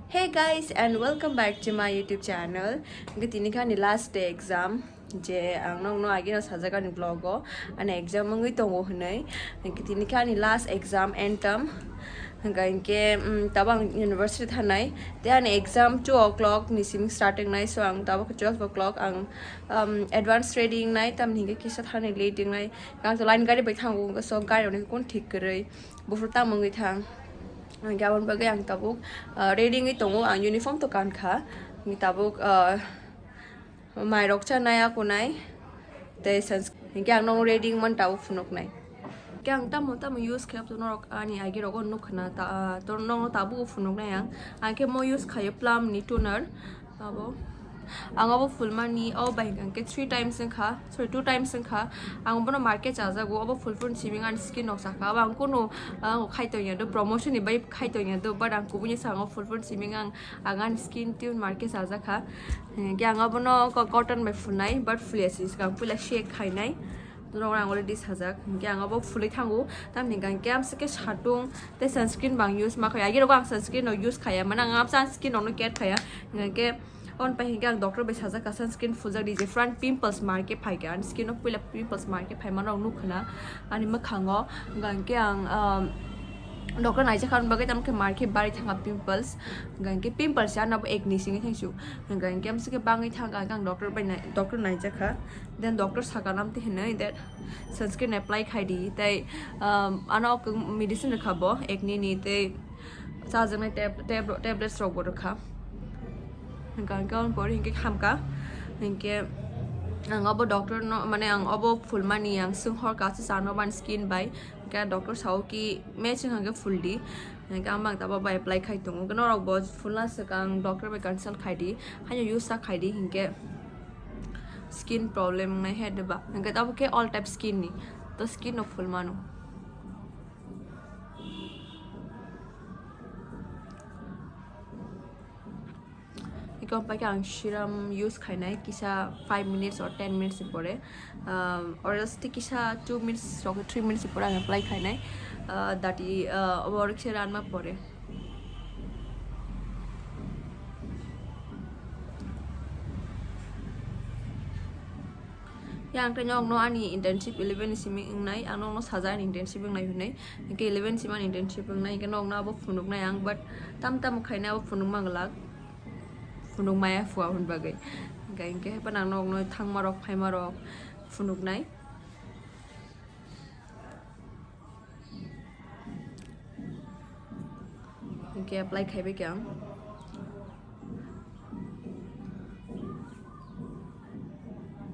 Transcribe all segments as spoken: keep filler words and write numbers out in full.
Hey guys, and welcome back to my YouTube channel. Hingke tini khe ani last day exam, je ang nokno agino sajak ani vlog o, ani exam wngwi tongo hinwi. Hingke tini khe ani last exam, end term. Hingke, hingke, mm, tabo ang university thanai. Te ani exam two o'clock ni simi start wngnai, so ang tabo twelve o'clock ang, um, advance ready wngnai, tamni hingke kisa thani late wngnai. Ang to line gari bai thango, so gari rokni kun thik kwrwi. Buphuru tamo wngwi thang. Hingke aboni bagwi ang tabuk, ah, ready wngwi tongo, ang uniform to kankha. Hingke tabuk, ah, mairok chanai akunai. Tei sans-, hingke ang nono ready wngmani tabuk phunuknai. Hingke ang tamo tamo use khe to norok ani agi rogo nukha na ta, ah, to nono tabuk phunuknai ang. Ang khe mo use khayo Plum ni toner. Abo. Ang abo fulmani, o bai hingka khe three times wngkha, sorry, two times wngkha. Ang bono market chajago, obo fulfun siming ani skin nok saka. Abo ang kunu, ah, khaito ya do, promotion ni bai khaito ya do, but ang kubuni sango fulfun siming ang, ang ani skin tune market chajakha. Hingke ang abono co-, cotton bai fulnai, but fulia si swkang puila shake khainai. Norok ang already sajak, hingke ang abo fulwi thango, tamni hingke amsike satung tei sunscreen bang use ma khaya, agi rogo ang sunscreen no use khaya, mane ang amsa skin rokno care khaya, hingke on pai hingke ang doctor bai sajak ka sunscreen fuljak di, je front pimples marke phaikha, ani skin o puila pimples marke phaima rok nukha na ani mwkhango, hingke ang, um, doctor naijak kha, bagwi tamkhe marke bari thangkha pimples, hingke pimples ya nabo acne singwi thangsu, hingke amsike bangwi thangkha, ang doctor bai nai-, doctor naijak kha. Then doctor saka nam twi hinwi that sunscreen apply khai di, tei, um, ano kwng medicine rwkha bo acne ni, tei chajaknai tab-, tab-, tablets rok bo rwkha. Hingka hingke on pore hingke hamka, hingke ang obo doctor no, mane ang obo fulmani ang swnghor kasu chano ban skin bai, hingke doctor sao ki match wngkha hingke ful di, hingke ang bang tabo bai apply khai tongo, norok bo fulna swkang doctor bai consult khai di, haino use ta khai di, hingke skin problem wngnai he de ba, hingke abo khe all type skin ni, to skin no phul mano. Eko pai khe ang serum use khainai kisa five minutes or ten minutes ni pore, um, or else kisa two minutes or three minutes ni pore ang apply khainai, uh, dati, uh, obo rikse ranma pore. Ya, ang tei nokno ani internship eleven ni simi wngnai, ang nokno sajak ani internship wngnai hwnwi. Hwnkhe eleven simi ani internship wngnai, hwnkhe nokno abo phunuknai ang, but tam tam khaina abo phunukma glak, phunukmaya phua hwn bagwi. Hwnkhe, hwnkhe haphano ang nokno thangmarok, phaimarok phunuknai. Hingke apply khaibai khe ang.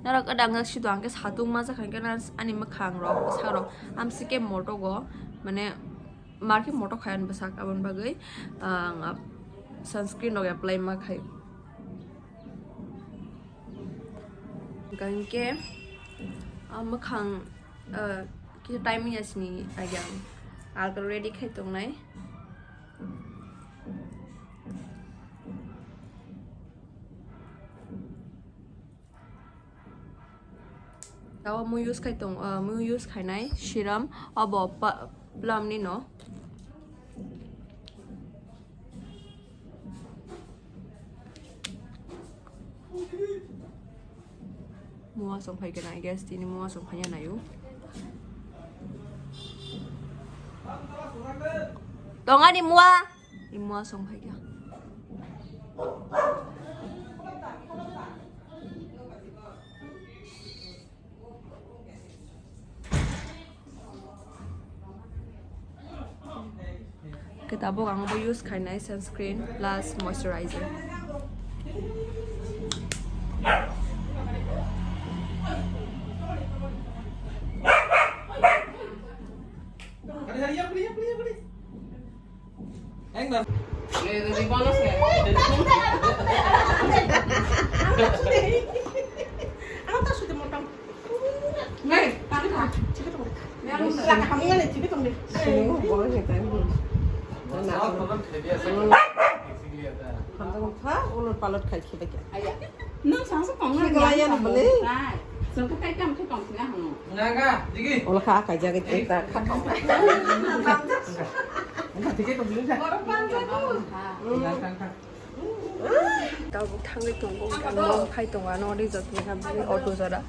Norok adang jak sido hingke satung ma jak hingke ani mwkhang rok bwsarok amsike motogo mane marke motok hai ani bwsak aboni bagwi ang sunscreen rok apply ma khai. Hingke ah, mwkhang, ah, kisa timing ya sini agi ang alka ready khai tongnai. Abo mui use khai tong, ah, mui use khainai serum abo pa-, Plum ni no. Mua song phai kena, I guess, tini mua song phai ya nayo. Tong ani mua. Ni mua song phai kya. Khe tabuk ang bo use khainai sunscreen plus moisturizer. Ulot palot khai khibai kya. Nang sangsa kong nang. Khibai ya na bole. Sangka kai kam khe kong sina hano. Naga, digi. Ola kha kai jaga ta kha. Tabuk thangwi tongo, phai tongo ano resort ni auto jora.